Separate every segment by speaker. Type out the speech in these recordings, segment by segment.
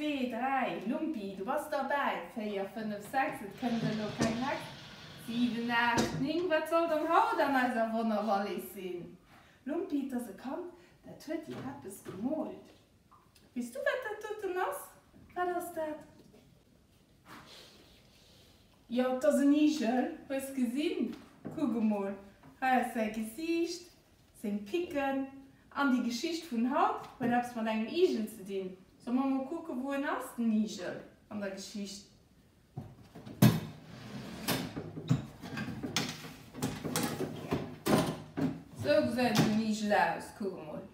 Speaker 1: Zwee, dräi, Lumpi, du bass derbäi. Véier, fënnef, sechs, et kënnt elo keng Hex. Siwen, aacht, néng, wat soll dann haut an eiser Wonnerwallis sinn? Lumpi, 't ass e Kand, dat huet dir eppes gemoolt. Weess du, wat dat doten ass? Wat ass dat? Jo, 't ass en Igel, hues gesinn? Kuck emol, hei ass säi Gesiicht, seng Picken. An déi Geschicht vun haut huet eppes mat engem Igel ze dinn. Solle mer mol kucken, wou en ass, den Igel an der Geschicht? Sou gesäit en Igel aus, kuck emol.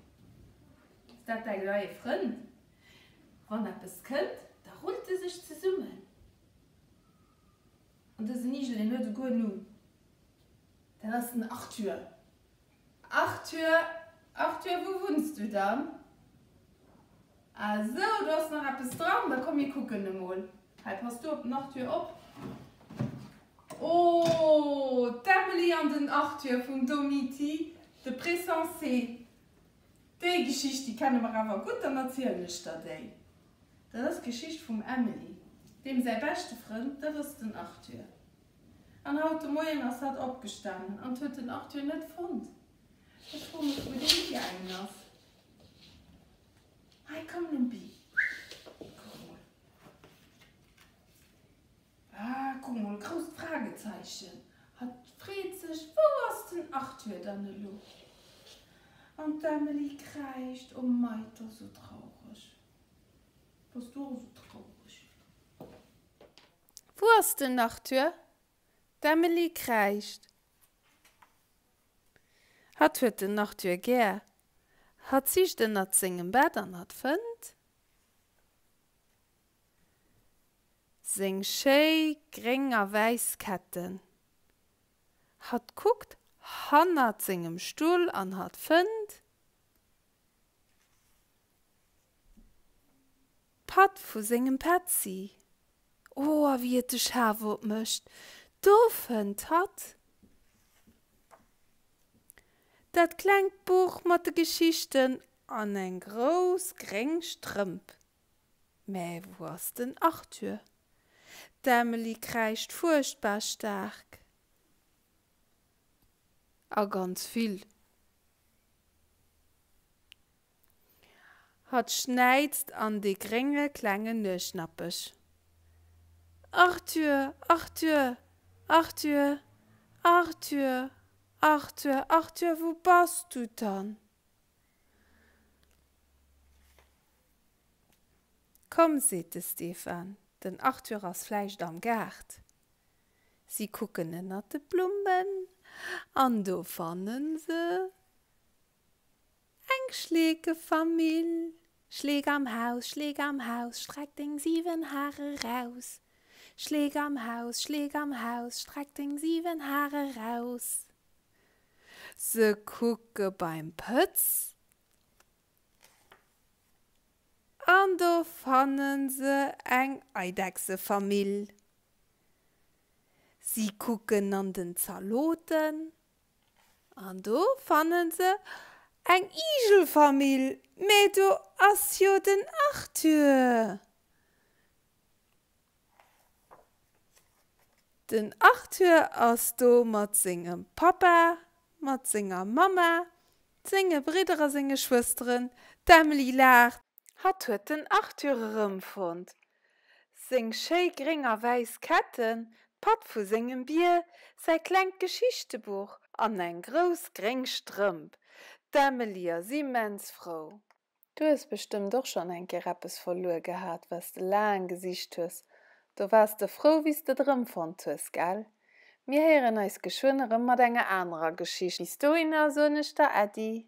Speaker 1: Ass dat däi neie Frënd? Wann eppes kënnt, da rullt e sech zesummen. An dësen Igel, deen huet esouguer en Numm. Dat ass den Arthur. Arthur, Arthur, wou wunns du dann? Ah sou, do ass nach eppes dran. Da komm mir kucken emol. Hei, pass du op den Arthur op. Oh, d'Emily an den Arthur vum Domiti de Pressensé. Déi Geschicht, déi kenne mer awer gutt, dann erzielen ech der déi. Dat ass d'Geschicht vum Emily, deem säi beschte Frënd, dat ass den Arthur. An haut de Moien ass hatt opgestanen an huet den Arthur net fonnt. Ech froe mech, wou deen higaangen ass. Hei, komm Lumpi, kuck emol. Ah, kuck mol, grousst Fragezeichen. Hatt freet sech, Wou ass den Arthur dann elo? An d'Emily kräischt, Oh mei, 't ass esou traureg. Bass du och esou traureg? Wou ass den Arthur? D'Emily kräischt. Hatt huet den Arthur gär. Hatt sicht ënnert sengem Bett an hatt fënnt. Seng schéi gréng a wäiss Ketten. Hatt kuckt hannert sengem Stull an hatt fënnt. D'Patt vu sengem Petzi. Oh, a wéi et de Schaf opmécht, do fënnt hatt. Dat klengt Buch mat de Geschichten an eng grouss gréng Strëmp. Mä wou ass den Arthur? D'Emily kräischt fuerchtbar staark. A ganz vill. Hatt schnäizt an dee grénge klengen Nueschnappech. Arthur! Arthur! Arthur! Arthur! Arthur! Arthur, wou bass du dann? Komm, seet de Stefan, den Arthur ass vläicht am Gaart. Si kucken ënnert de Blummen an do fanne se eng Schleekefamill. Schleek am Haus, Schleek am Haus, streck deng 7 Hare raus. Schleek am Haus, Schleek am Haus, streck deng 7 Hare raus. Se kucke beim Pëtz an do fanne se eng Eidechsefamill. Si kucken an den Zaloten an do fanne se eng Igelfamill. Mä do ass jo den Arthur! Den Arthur ass do mat sengem Pappa, mat senger Mamma, senge Bridder a senge Schwësteren. D'Emily laacht. Hatt huet den Arthur erëmfonnt. Seng schéi gréng a wäiss Ketten, d'Patt vu sengem Bier, säi klengt Geschichtebuch an eng grouss gréng Strëmp. D'Emily ass immens frou. Du hues bestëmmt och schonn eng Kéier eppes verluer gehat, wat s de laang gesicht hues. Do waars de frou, wéi s de et erëmfonnt hues, gell? Mir héieren eis geschwënn erëm mat enger anerer Geschicht. Bis dohinner soen ech der Äddi.